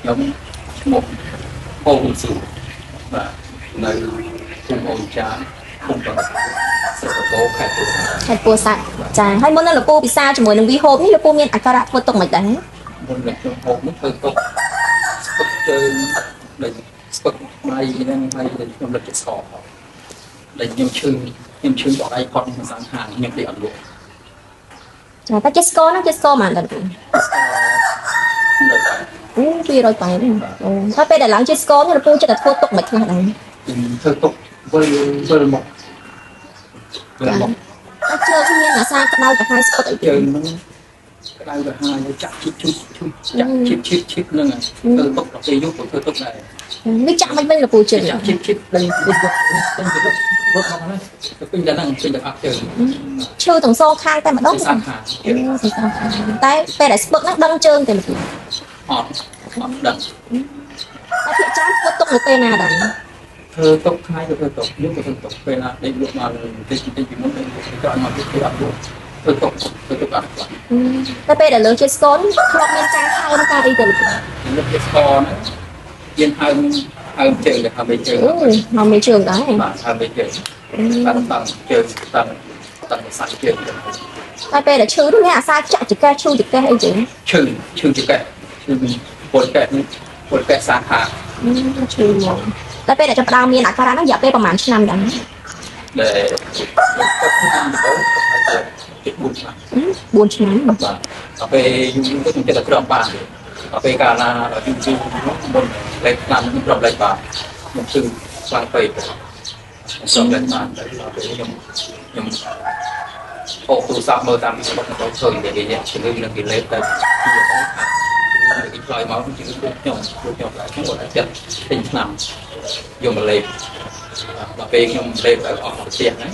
ខ្ញុំឈ្មោះហូហ៊ុនស៊ូបាទនៅភូមិអូនចានឃុំតស្រុកកោខេត្តពោធិ៍សាត់ ខេត្តពោធិ៍សាត់ចាហើយមុននឹងលោកពូពិសាជាមួយនឹងវីហូបនេះលោកពូមានអាការៈធ្វើទុកមិនដែរ មុននឹងខ្ញុំហូបនេះធ្វើទុកស្ពឹកជើងដូចស្ពឹកដៃហ្នឹងហើយខ្ញុំលិតចិត្តស្ករផងដែលខ្ញុំឈឺខ្ញុំឈឺដៃផុតក្នុងសាងហាងខ្ញុំដេកអត់លក់ ចាតែចេះស្ករហ្នឹងចេះស្ករប៉ុន្មានដល់ពូ ស្ករនៅតែ អូ280អូហើយពេលដែលឡើងចេះស្ករនេះលោកពូចិត្តតែធ្វើទុកមិនខ្លះដែរ ខ្ញុំធ្វើទុកវិលវិលមកវិលមក តែជើងមានអាសាក្តៅក្រហាយស្ពឹកអី ជើងហ្នឹងក្តៅក្រហាយចាក់ឈិតឈិតឈិតចាក់ឈិតឈិតឈិតហ្នឹងធ្វើទុកដល់ពេលយប់ក៏ធ្វើទុកដែរ នេះចាក់មិនវិញលោកពូជើង ចាក់ឈិតឈិតដេញរត់រត់ដេញរត់រត់មកហ្នឹងទៅពេញតែហ្នឹងពេញតែអត់ជើង ឈឺទាំងសងខាងតែម្ដង សាខា អូទាំងសងខាងតែពេលដែលស្ពឹកហ្នឹងដឹងជើងទេលោកពូ អត់អត់ដឹង តែភាគច្រើនធ្វើទុកនៅពេលណាដែរ ធ្វើទុកថ្ងៃក៏ធ្វើទុកយប់ក៏ធ្វើទុកពេលណាដេកលក់មកតិចតិចពីមុនដេកលក់ទៅអត់មកទៀតអត់លក់ធ្វើទុកធ្វើទុកអត់ខ្លះ តែពេលដែលលើជាស្ករនេះធ្លាប់មានការហើមការអីទៅលោកពូ លឹកជាស្ករហ្នឹងយើងហើមហើមជើងហើមជើង អូមកមានជើងដែរ បាទហើមជើងបាទតាំងជើងតាំងតាំងសាច់ជើង តែពេលដែលឈឺនោះមានអាសាចាក់ចកេះឈឺចកេះអីចឹង ឈឺឈឺចកេះឈឺពលកេះនេះពលកេះសាខា ឈឺមកតែពេលដែលចាប់ផ្ដើមមានអាការៈហ្នឹងរយៈពេលប្រហែលឆ្នាំដែរ ដែលគាត់ខ្ញុំដំបូងគាត់ទៅជិត4ឆ្នាំ 4ឆ្នាំ បាទដល់ពេលយូរយូរទៅខ្ញុំចិត្តតែទ្រាំបានដល់ពេលកាលណាយូរយូរមុនលេខឆ្នាំខ្ញុំទ្រាំលេខបានខ្ញុំឈឺខ្លាំងពេកខ្ញុំទ្រាំលេខបានដល់ពេលខ្ញុំខ្ញុំអូទូរស័ព្ទមើលតាម Facebook ទៅឃើញតែគេជំងឺនឹងគេលេបទៅជាទៅគេឆ្លើយមកជំងឺពួកខ្ញុំពួកខ្ញុំដែរខ្ញុំគាត់ចិត្តទិញឆ្នាំយកមកលេបដល់ពេលខ្ញុំលេបទៅអស់ផ្ទះហ្នឹង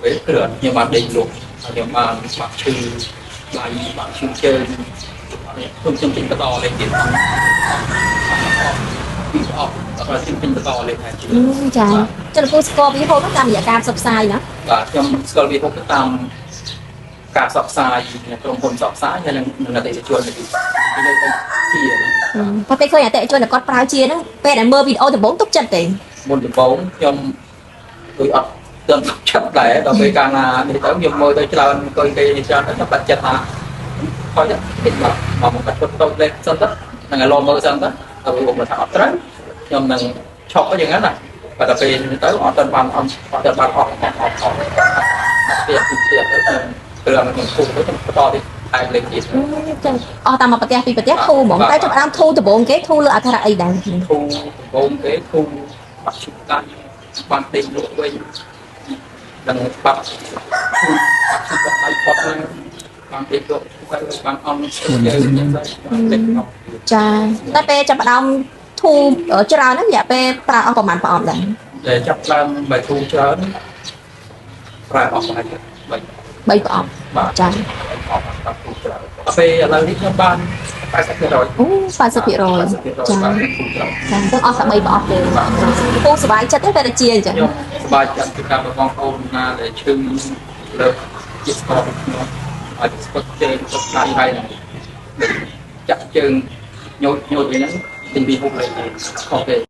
ពេលគ្រាន់ខ្ញុំបានដេកលក់ហើយខ្ញុំបានបាក់ឈឺដៃបាក់ឈឺជើងខ្ញុំខ្ញុំទិញបន្តលេខទៀតពីអស់ដល់ខ្ញុំទិញបន្តលេខហើយ ចាចុះលោកពូស្គាល់វីហូបហ្នឹងតាមរយៈការផ្សព្វផ្សាយណា បាទខ្ញុំស្គាល់វាហុកទៅតាមការផ្សព្វផ្សាយក្រុមហ៊ុនផ្សព្វផ្សាយហើយនិងអតិថិជនពីពីលើទៅជាហ្នឹង តែពេលឃើញអតិថិជនដែលគាត់ប្រើជាហ្នឹងពេលដែលមើលវីដេអូដំបូងទុកចិត្តទេ មុនដំបូងខ្ញុំដូចអត់ទាន់ចិត្តដែរដល់ពេលកាលណានេះទៅខ្ញុំមើលទៅច្រើនអង្គុយគេច្រើនទៅខ្ញុំបាត់ចិត្តថាខ້ອຍតិចមកមកមកគាត់តូចលេខសិនទៅនឹងឲ្យលោមើលសិនទៅដល់ពេលមកថាអត់ត្រូវខ្ញុំនឹងឆក់យ៉ាងហ្នឹងណាបាទដល់ពេលទៅអត់ទាន់បានអត់ទាន់បានអស់អស់អស់អស់ទៀតទៀតទៅខ្ញុំគ្រឿងខ្ញុំគូទៅខ្ញុំបន្តទៀតតែលេខទៀត ចឹងអស់តាមមួយប្រទេសពីរប្រទេសធូរហ្មងតែចាប់ផ្ដើមធូរដំបូងគេធូរលើអាការៈអីដែរ ធូដំបូងគេធូបាក់ឈុតកាបានដេកលក់វិញនឹងបាក់ធូបាក់ឈុតដៃផុតហ្នឹងបានដេកលក់ទៅបានអន់ជើងយ៉ាងដែរបានដេកអស់ ចាតែពេលចាប់ផ្ដើមធូរច្រើនហ្នឹងរយៈពេលប្រើអស់ប្រហែលប្រអប់ដែរ ដែលចាប់ឡើងបើធូច្រើនប្រើអស់ប្រហែល3 3ប្រអប់ បាទ ចា អស់តាមធូច្រើនពេលឥឡូវនេះខ្ញុំបាន80% អូ80%ចា ចាធូច្រើន ចាទាំងអស់តែ3ប្រអប់ទេពូសប្បាយចិត្តទេពេលតែជាអញ្ចឹង ខ្ញុំសប្បាយចិត្តពីការបងប្អូនណាដែលឈឺលើកជាស្ករខ្ញុំឲ្យស្ពឹកជើងស្ពឹកដៃហើយហ្នឹងចាក់ជើងញោចញោចអីហ្នឹងទិញពីហូបលេខទេខុសទេ។